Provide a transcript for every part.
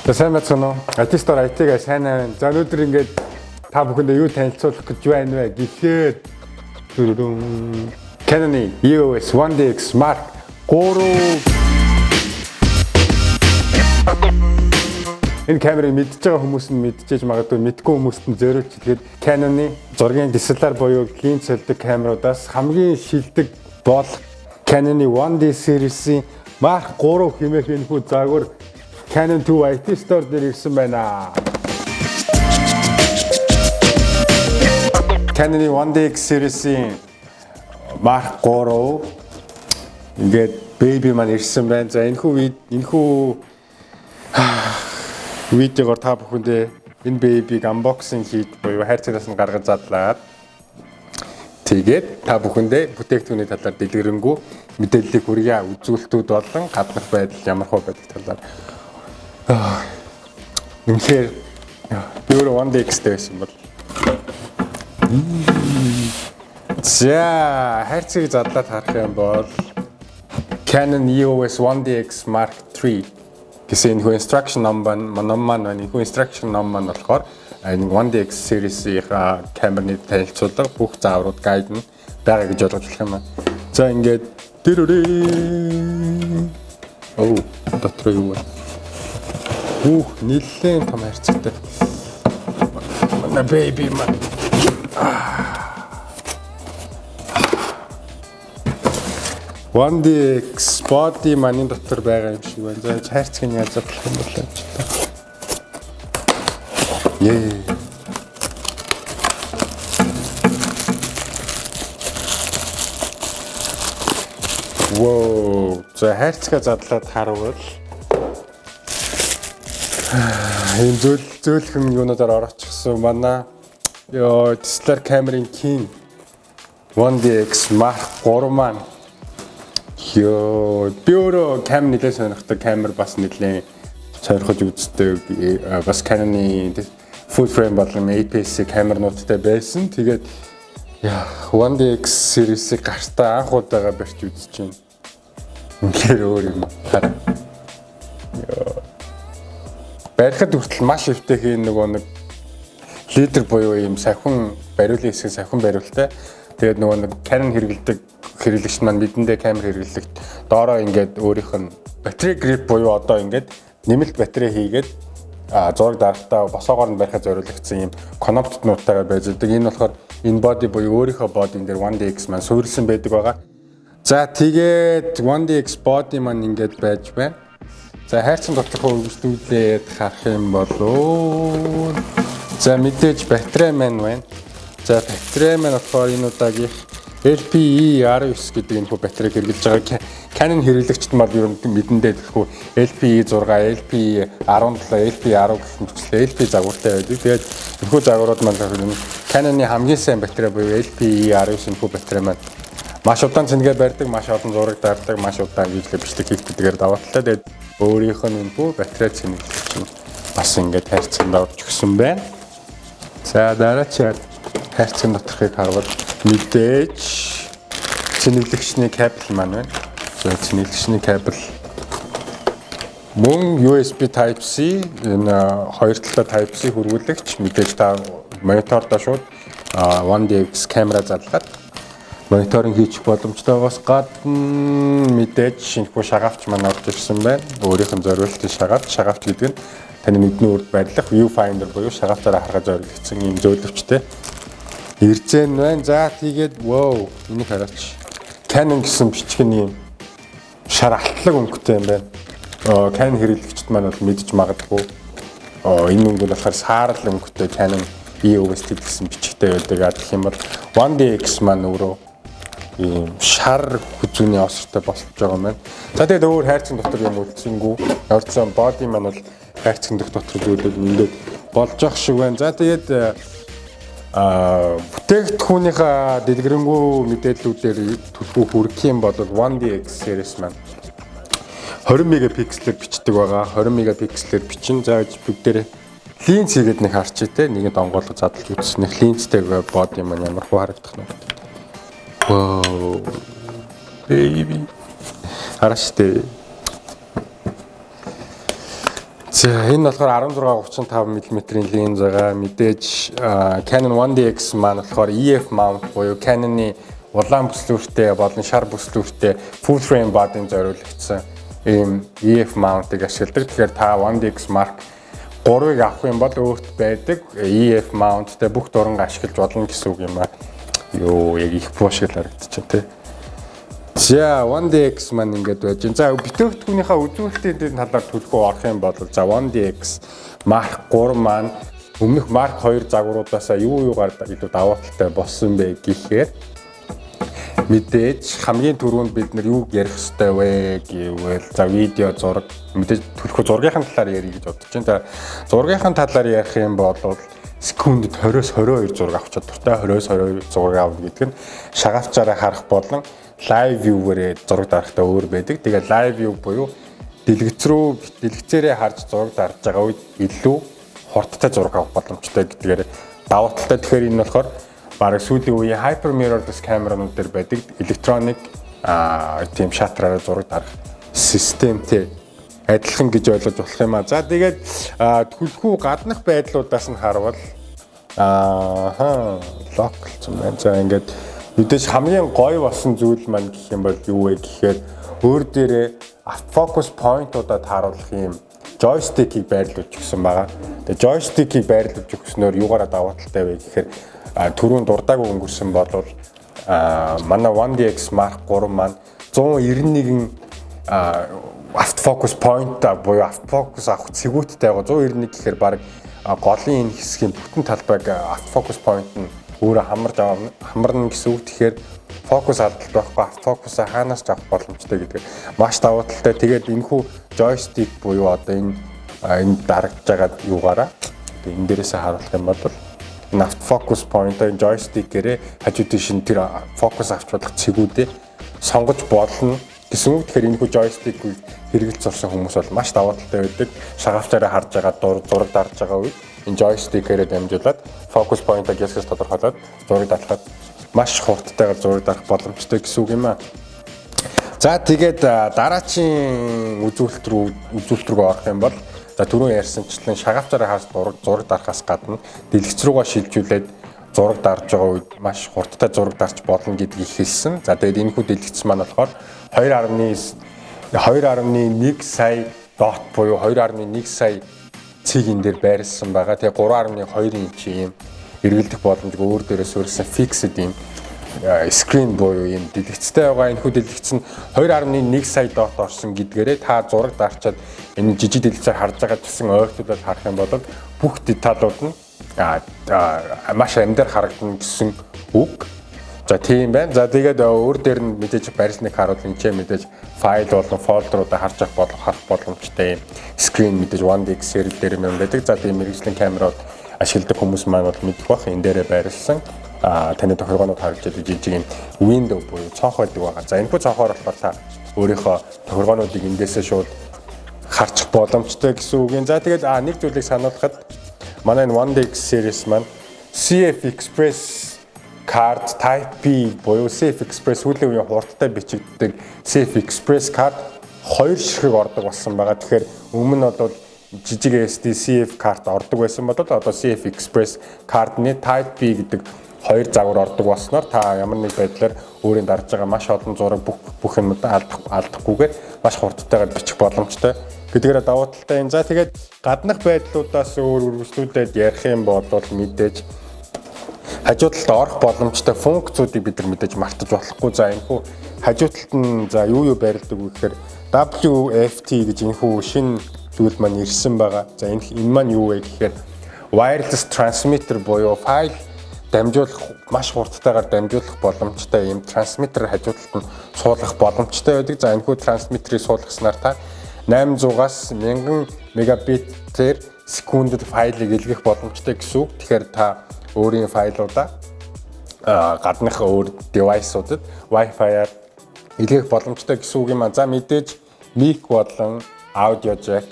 За, сайн байцгаана уу? IT Store IT-гээ сайн байна. За, өнөөдөр ингээд та бүхэндээ юу танилцуулах гэж байна вэ гэхээр дүрүрүн, Canon EOS 1DX Mark 3. Энэ камерыг мэдж байгаа хүмүүс нь мэдчихэж магадгүй, мэдгүй хүмүүст нь зориулж хэлэхэд Canon-ы зургийн DSLR буюу линз сольдог камеруудаас хамгийн шилдэг бол Canon-ы 1D series-ийн Mark 3 хэмээх энэхүү загвар Canon 2 IT Store дээр ирсэн байна. Canon-ы 1DX series-ийн Mark 3 ингээд baby маань ирсэн байна. За, энэхүү видеогоор та бүхэндээ энэ baby-г unboxing хийж буюу хайрцагнаас нь гаргаж задлаад, тэгээд та бүхэндээ бүтээгдэхүүний талаар дэлгэрэнгүй мэдээллийг хүргье. Үзүүлэлтүүд болон гаднах байдал ямар хөө байдаг талаар. Үнэхээр би өөрөө 1DX-тэй байсан бол. За, хайрцгийг задлаад харах юм бол Canon EOS 1DX Mark III гэсэн энэ instruction ном маань байна. Энэ instruction ном маань болохоор энэ 1DX series-ийн камерны танилцуулга, бүх зааврууд, guide нь байгаа гэж ойлгож болох юм байна. За, ингээд дөрөрөө. Оо, дотор юу вэ? Хүүх, нэлээд том хайрцагтай. Манай baby маань. 1DX body маань дотор байгаа юм шиг байна. За, хайрцаг нь яаж задлах юм бол гэж та. Ее. Воу. За, хайрцгаа задлаад харвал ийм зөөлхөн юунуудаар ороочихсон. Манай ёо DSLR камерын King 1DX Mark 3 маань. Йоо, би өөрөө камер нэлээд сонирхдаг, камер бас нэлээд сонирхож үздэг. Бас Canon-ы full frame болон APS-C камернуудтай байсан. Тэгээд яа, 1DX series-ийг гартаа анх удаага барьж үзэж байна. Үнэхээр өөр юм. Хараа. Йоо. Барихад хүртэл маш эвтэйхэн нөгөө нэг лидер буюу ийм савхин бариулын хэсэг, савхин бариултай. Тэгээд нөгөө нэг Canon хэрэглэдэг хэрэглэгч маань мэдэндээ камер хэрэглэгт доороо ингээд өөрийнх нь батарей grip буюу одоо ингээд нэмэлт батарей хийгээд зураг дарахтаа босоогоор нь барихад зориулагдсан ийм кнопкнуудтайгаа байж байгаа. Энэ болохоор энэ body буюу өөрийнхөө body дээр 1DX маань суурилсан байдаг байгаа. За, тэгээд 1DX body маань ингээд байж байна. За, хайрцан доторх өргөжлүүлээд харах юм бол, за, мэдээж батарей маань байна. За, батарей маань болохоор энэ удаагийнх LPE 19 гэдэг энэ хүү батарейг хэрэглэж байгаа. Canon хэрэглэгчд бол ер нь мэдэндээ тэгэхгүй LPE 6, LPE 17, LPE 10 гэх мэтчлээ LP загвартай байдаг. Тэгээд энэхүү загварууд маань Canon-ы хамгийн сайн батарей буюу LPE 19 энэхүү батарей маань маш удаан цэнгээ барьдаг, маш олон зураг дардаг, маш удаан видео бичлэг хийх гэдгээр даваа талтай. Тэгээд өөрийнх нь энэхүү батарей цэнэглэгч нь бас ингээд хайрцагт орж өгсөн байна. За, дараачаар хайрцаг доторхыг харвал мэдээж цэнэглэгчний кабель маань байна. За, цэнэглэгчний кабель мөн USB Type-C, энэ хоёр талдаа Type-C хөрвүүлэгч, мэдээж та монитордоо шууд 1DX камера задлаад мониторинг хийчих боломжтойгоос гадна мэдээж шинэхүү шагаавч маань орж ирсэн байна. Өөрийнх нь зориултын шагаавч, шагаавч гэдэг нь таны нүдний урд байрлах viewfinder буюу шагаавчаараа харахад зориулагдсан ийм зөөлөвчтэй эрзэн байна. За, тэгээд wow, энийг хараач. Canon гэсэн бичиг нь ийм шар алтлаг өнгөтэй юм байна. Canon хэрэглэгчд маань бол мэдж магадгүй. Энэ өнгө нь болохоор саарал өнгөтэй Canon EOS гэсэн бичигтэй байдаг. А гэх юм бол 1DX маань өөрөө ийм шар хүзүүний осортой босолж байгаа юм байна. За, тэгээд өөр хайрцаг дотор юм үлдсэнгүү. Орцсон body маань бол хайрцагт дотор зүйлүүд ингээд болж ах шиг байна. За, тэгээд бүтээгдэхүүнийхээ дэлгэрэнгүй мэдээллүүдээр түлхүү хүргэх юм бол 1DX series маань 20 мегапикселээр бичдэг байгаа. 20 мегапикселээр бичин. За, бүгдээрээ линз хийгээд нэг харчээ те. Нэг донгоолго задлж үзсэн. Нэг линзтэй body маань ямар хуу харагдах нь. Wow. Baby. Хараач те. За, энэ болохоор 16-35 мм-ийн линз байгаа. Мэдээж Canon 1DX маань болохоор EF mount буюу Canon-ы улаан бүслүүртэй болон шар бүслүүртэй full frame body-н зориулагдсан ийм EF mount-ыг ашигладаг. Тэгэхээр та 1DX Mark 3-ыг авах юм бол өөрт байдаг EF mount-тай бүх дуранг ашиглаж болно гэсэн үг юм аа. Йоо, яг их буу шиг л харагдчихэв, тий. За, 1DX маань ингээд байж байна. За, бүтээгдэхүүнийхээ үзүүлэлтийн талаар төлхөө орох юм бол, за, 1DX Mark 3 маань өмнөх Mark 2 загваруудаас юу юугаар илүү давуу талтай болсон бэ гэхээр мэдээж хамгийн түрүүнд бид нар юу ярих ёстой вэ гэвэл, за, видео, зураг, мэдээж төлхөө зургийн талаар ярих гэж бодож байна. За, зургийн талаар ярих юм бол секундэд 20-с 22 зураг авах чадвартай. 20-с 22 зураг авах гэдэг нь шагавчаараа харах болон live view-гээрээ зураг дарахтаа өөр байдаг. Тэгээд live view буюу дэлгэц рүү дэлгэцээрээ харж зураг дарж байгаа үед илүү хурдтай зураг авах боломжтой гэдгээр давуу талтай. Тэгэхээр энэ болохоор бараг сүүлийн үеийн hyper mirrorless камеранууд дээр байдаг electronic тийм shutter-аар зураг дарах системтэй адилхан гэж ойлгож болох юм а. За, тэгээд түлхүү гаднах байдлуудаас нь харвал, ааха, lock болсон байна. За, ингээд мэдээж хамгийн гоё болсон зүйл маань гэх юм бол юу вэ гэхээр өөр дээрээ focus point-уудаа тааруулах юм joystick-ийг байрлуулж өгсөн байгаа. Тэгээ joystick-ийг байрлуулж өгснөөр юугаараа давуу талтай вэ гэхээр түрүүн дурдаагүй өнгөрсөн бол манай 1DX Mark 3 маань 191 autofocus point буюу autofocus авах цэгүүдтэй байгаа. 191 гэхээр баг голын энэ хэсгийн бүтэн талбайг autofocus point нь өөрөө хамарж хамарна гэсэн үг. Тэгэхээр фокус алдалт байхгүй, autofocus-а хаанаас ч авах боломжтой гэдэг маш давуу талтай. Тэгээд энэхүү joystick буюу одоо энэ дарагдж байгаа юугаараа одоо энэ дээрээсээ харуулах юм бол энэ autofocus point-ын joystick-ээрээ хажуу тийш нь тэр фокус авч болох цэгүүдээ сонгож болно гэсэн үг. Тэгэхээр энэхүү joystick-ийг хэрэглэж сурсан хүмүүс бол маш давуу талтай байдаг. Шагавчаараа харж байгаа, зураг дарж байгаа үед энэ joystick-ээрээ дамжуулаад focus point-а гэсгээс тодорхойлоод зураг дарахад маш хурдтайгаар зураг дарах боломжтой гэсэн үг юм аа. За, тэгээд дараачийн үзүүлэлт рүү орох юм бол, за, түрүүн ярьсанчлан шагавчаараа хаас зураг дарахаас гадна дэлгэц рүүгээ шилжүүлээд зураг дарж байгаа үед маш хурдтай зураг дарч болно гэдгийг хэлсэн. За, тэгээд энэхүү дэлгэц маань болохоор 2.1 сая dot буюу 2.1 сая цэг энэ дээр байрлсан байгаа. Тэгээ 3.2 инч ийм эргэлдэх боломжгүй өөр дээрээ суурилсан fixed ийм screen буюу ийм дэлгэцтэй байгаа. Энэхүү дэлгэц нь 2.1 сая dot орсон гэдгээрээ та зураг дарчаад энэ жижиг дэлгэцээр харж байгаа гэсэн ойртуулаад харах юм бол бүх деталууд нь маш амьдар харагдана гэсэн үг. За, тийм байна. За, тэгээд өөр дээр нь мэдээж байрсныг харуул энэ ч мэдээж файл болон folder уудаа харж авах болох харах боломжтой юм. Screen мэдээж 1DX series дээр юм байдаг. За, тийм мэргэжлийн камерууд ашигладаг хүмүүс маань бол мэдэх бах, энэ дээрээ байрлсан таны тохиргоонууд харагдаж байдаг жижиг юм window буюу цонх байдаг байгаа. За, энэхүү цонхоор болохоор та өөрийнхөө тохиргоонуудыг эндээсээ шууд харчих боломжтой гэсэн үг юм. За, тэгээд нэг зүйлийг сануулхад манай энэ 1DX series маань CF Express card Type B буюу CF Express, сүүлийн үеийн хурдтай бичигддэг CF Express card хоёр ширхэг ордог болсон байгаа. Тэгэхээр өмнө нь бол жижиг SD CF карт ордог байсан бол одоо CF Express картны Type B гэдэг хоёр загвар ордог болсноор та ямар нэг байдлаар өөрийн дарж байгаа маш олон зураг, бүх юмудаа алдахгүйгээр маш хурдтайгаар бичих боломжтой гэдгээрээ давуу талтай юм. За, тэгээд гаднах байдлуудаас өөр үргэлжлүүлээд ярих юм бол мэдээж хажуу талд орох боломжтой функцүүдийг бид нар мэдээж мартаж болохгүй. За, энэхүү хажуу талд нь, за, юу юу байрладаг вэ гэхээр WFT гэж энэхүү шинэ зүйл маань ирсэн байгаа. За, энэ маань юу вэ гэхээр wireless transmitter буюу файл дамжуулах, маш хурдтайгаар дамжуулах боломжтой ийм transmitter хажуу талд нь суулгах боломжтой байдаг. За, энэхүү transmitter-ыг суулгаснаар та 800-аас 1000 мегабитээр секундэд файлыг илгээх боломжтой гэсэн үг. Тэгэхээр та өөрийн файлуудаа гаднах өөр device-уудад Wi-Fi-аар илгээх боломжтой гэсэн үг юм а. За, мэдээж mic болон audio jack,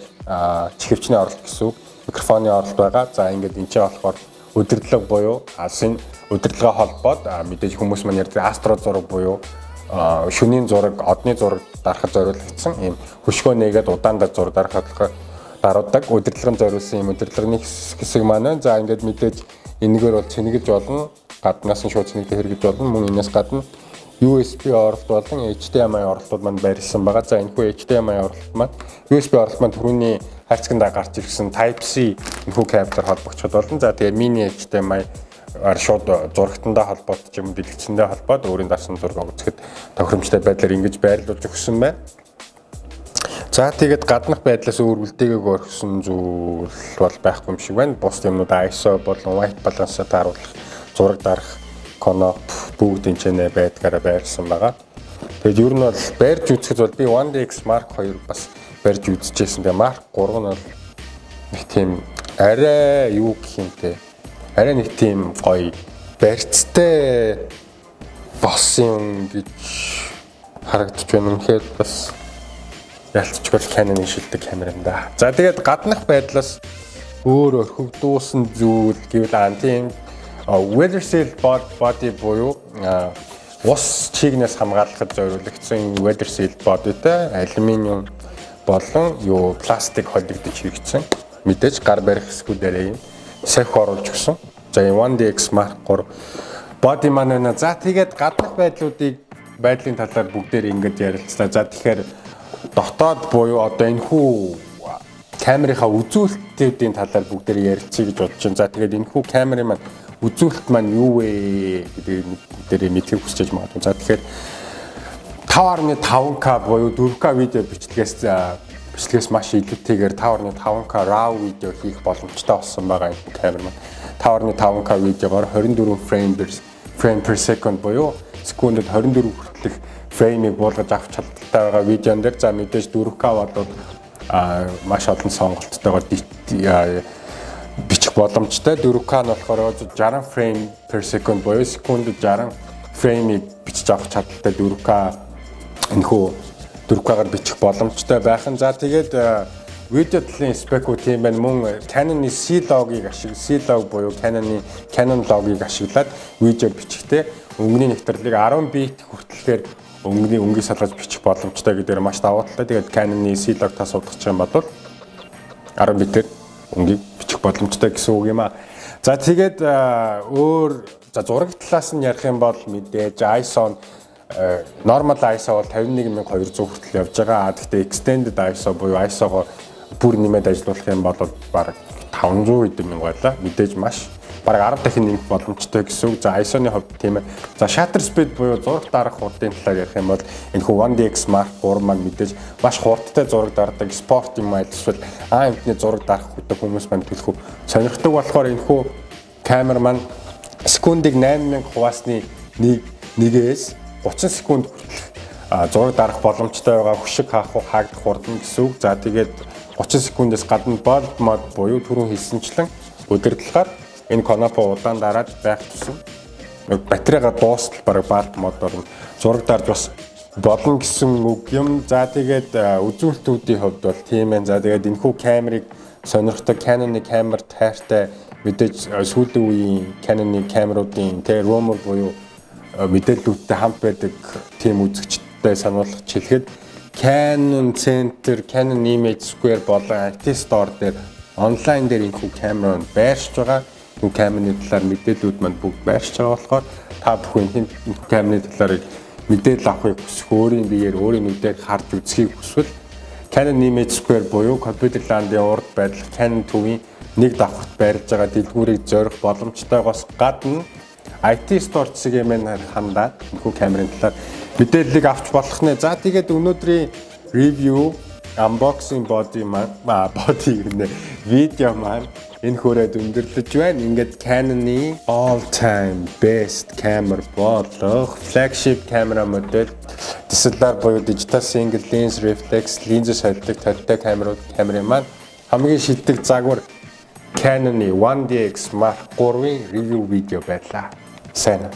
чихэвчний оролт гэсэн үг, микрофоны оролт байгаа. За, ингээд энэ ч болохоор удирдлага буюу алсын удирдлагаа холбоод мэдээж хүмүүс маань ярьдаг астро зураг буюу шөнийн зураг, одны зураг дарахад зориулагдсан ийм хөшгөө нээгээд удаандаа зураг дарахад даруудаг удирдлагын зориулсан юм удирдлагын хэсэг маань байна. За, ингээд мэдээж энэгээр бол цэнэглэж болно. Гаднаас нь шууд цэнэглэх хэрэгж болно. Мөн энэс гадна USB оролт болон HDMI оролтууд маань байрлсан байгаа. За, энэхүү HDMI оролт маань, USB оролт маань түрүүний хайрцагтаа гарч ирсэн Type-C энэхүү кабелаар холбогдоход болно. За, тэгээ mini HDMI ар шууд зурагтандаа холбоод ч юм уу дэлгэцэндээ холбоод өөрийн дарсан зураг үзэхэд тохиромжтой байдлаар ингэж байрлуулж өгсөн байна. За, тэгээд гаднах байдлаас өөр үлдээгээг орхисон зүйл бол байхгүй юм шиг байна. Бусад юмнууд ISO болон white balance-а тааруулах, зураг дарах кноп бүгд энэ ч нэ байдгаараа байрлсан байгаа. Тэгээд ер нь бол барьж үзэхэд бол би 1DX Mark 2 бас барьж үзчихсэн. Тэгээ Mark 3 нь бол нэг тийм арай юу гэх юм те, арай нэг тийм гоё барьцтай болсон юм гэж харагдаж байна. Үнэхээр бас ялцчгүй Canon-ы шилдэг камер юм да. За, тэгээд гаднах байдлаас өөр орхигдуулсан зүйл гэвэл тийм weather seal body буюу ус чийгнээс хамгаалахад зориулагдсан weather seal body-тай алюминиум болон юу пластик холигдож хийгдсэн. Мэдээж гар барих хэсгүүдээрээ юм сахи оруулж өгсөн. За, энэ 1DX Mark 3 body маань байна. За, тэгээд гаднах байдлуудыг байдлын талаар бүгдээр ингэж ярилцлаа. За, тэгэхээр дотоод буюу одоо энэ хүү камерынхаа үзүүлэлтүүдийн талаар бүгдээр ярилцъя гэж бодож байна. За, тэгээд энэ хүү камерын маань үзүүлэлт маань юу вэ гэдгийг бүгдээрээ мэдэхийг хүсэж магадгүй. За, тэгэхээр 5.5K буюу 4K видео бичлэгээс маш илүүтэйгээр 5.5K RAW видео хийх боломжтой болсон байгаа энэ камер маань. 5.5K видеогоор 24 frame per second буюу секундэд 24 хүртэлх frame ийг буулгаж авах чадaltaй байгаа видеон дээр. За, мэдээж 4K болоод маш олон сонголттойгоор бичих боломжтой. 4K нь болохоор 60 frame per second буюу секундэд 60 frame ийг бичиж авах чадaltaй 4K, энэхүү 4K-гаар бичих боломжтой байх нь. За, тэгээд видео талын spec үүд тийм байна. Мөн Canon-ы C-Log-ыг ашиг C-Log буюу Canon-ы Canon Log-ыг ашиглаад видео бичихтэй өнгөний нэгтрэлийг 10 бит хүртэлхээр өнгөний өнгийг салгаж бичих боломжтой гэдгээр маш давуу талтай. Тэгээд Canon-ы C-Log та суулгах юм бол 10 битээр өнгийг бичих боломжтой гэсэн үг юм а. За, тэгээд өөр, за, зураг талаас нь ярих юм бол мэдээж ISO, normal ISO бол 51200 хүртэл явж байгаа. Гэхдээ extended ISO буюу ISO-го бүр нэмээд ажиллуулах юм бол бараг 500 хэдэн мянга байлаа. Мэдээж маш бараг 10 дахин нэмэх боломжтой гэсэн үг. За, ISO-ны хувьд тийм ээ. За, shutter speed буюу зураг дарах хурдын талаар ярих юм бол энэхүү 1DX Mark 3 маань мэдээж маш хурдтай зураг дардаг. Спорт юм аа эсвэл А-амтны зураг дарах гэдэг хүмүүс маань төлхөө сонирхдаг болохоор энэхүү камер маань секундыг 8000 хуваасны 1 нэгээс 30 секунд хүртэл зураг дарах боломжтой байгаа хөшиг хаах хаагдах хурд нь гэсэн үг. За, тэгээд 30 секундээс гадна bulb mode буюу түрүүн хэлсэнчлэн удирдлагаар энэ кнопоо удаан дараад байх тусам батарейга дуустал бараг bulb mode оор зураг дарж бас болно гэсэн үг юм. За, тэгээд үзүүлэлтүүдийн хувьд бол тийм ээ. За, тэгээд энэхүү камерыг сонирхдаг, Canon-ы камер тайртай, мэдээж сүүлийн үеийн Canon-ы камеруудын тэ rumor буюу мэдээллүүдтэй хамт байдаг тийм үзэгчтэй сануулгах хэлэхэд Canon Center, Canon Image Square болон IT Store дээр онлайн дээр энэхүү камер нь байршиж байгаа. Энэ камерны талаар мэдээллүүд манд бүгд байршиж байгаа болохоор та бүхэн энэ камерны талаар мэдээлэл авахыг хүсэх, өөрийн биеэр, өөрийн нүдээр харж үзэхийг хүсвэл Canon Image Square буюу Computer Land-ын урд байрлах Canon төвийн нэг давхарт байрлаж байгаа дэлгүүрийг зорих боломжтойгоос гадна IT Store цэгийн маань хандаад энэхүү камерын талаар мэдээллийг авч болох нэ. За, тэгээд өнөөдрийн review, unboxing body маань body гэнэ видео маань энэ хүрээд өндөрлөж байна. Ингээд Canon-ы all time best camera болох flagship camera model DSLR буюу digital single lens reflex линзээ солидог толитой камерууд камерын маань хамгийн шилдэг загвар Canon-ы 1DX Mark 3-ын review видео байлаа. Сайн уу.